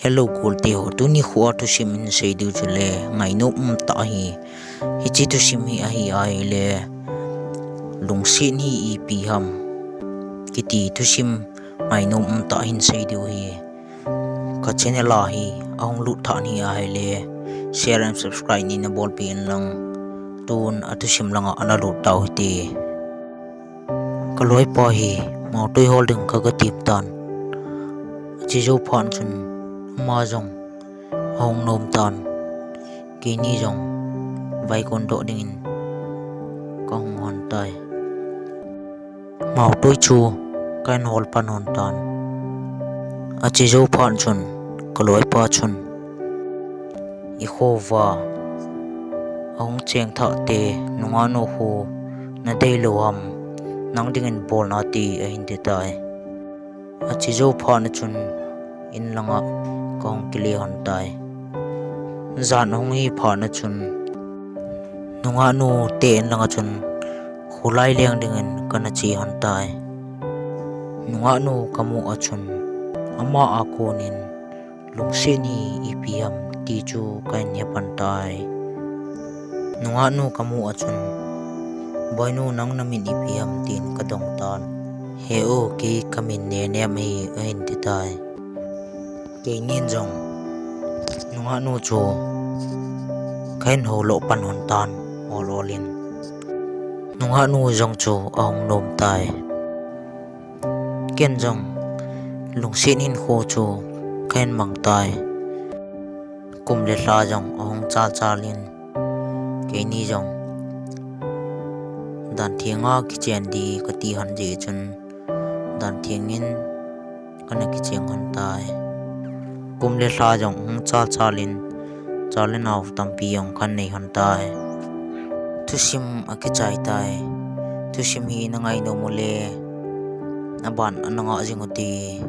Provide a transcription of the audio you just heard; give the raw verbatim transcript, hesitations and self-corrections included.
Hello, golte ho, tuni khoa thusim hin sei diu chule ngainom umtah ahi. Hiche thusim hi ahi ahile, lungset hi ipi ham kiti thusim ngainom umtah hin sei diu ahi. Ka channel a hi ahung lut tha nahi ahile, share and subscribe neina bolpeh in lang, tun a thusim langa ana lut tau hite. Ka loipa hi maotui hol ding kaga tem tan. Ache jou phat chun ama jong ahung nom tan. Keini jong vaikon doh dingin kahung hon tai. Maotui chu kahin hol pan hon tan. Ache jou phat chun ka loipa chun, ikho uva ahung cheng thah te nungahnu khu nadeilou ham, nang dingin bol nate, ahin ti tai. Ache jou phat chun in langa kahung kile hon tai. Jan ahung hi phat chun nungahnu te in langa chun kholai leng dingin kana che hon tai. Nungahnu kamu a chun ama a konin lungset hi ipi ham ti chu kahin he pan tai. Nungahnu kamu a chun, boinu, nang namin ipi ham, tin kadong tan. He u, kei kamin Nenem ahi, ahin ti tai. Keinin jong nungahnu chu kahin houlo pan hon tan, ol ol in. Nungahnu jong chu ahung nom tai. Ken jong lungset hinkho chu kahin mang tai. Kum le lha jong ahung chal chal in, keini jong dan thenga kichen ding kati hon jeh chun, dan thengin kana kicheng hon tai. Kum le lha jong hung chal chal in, chal le nao tampi jong kana nei hon tai. Thusim akichai tai. Thusim hi nangainom ule, aban ana ngah jing ute.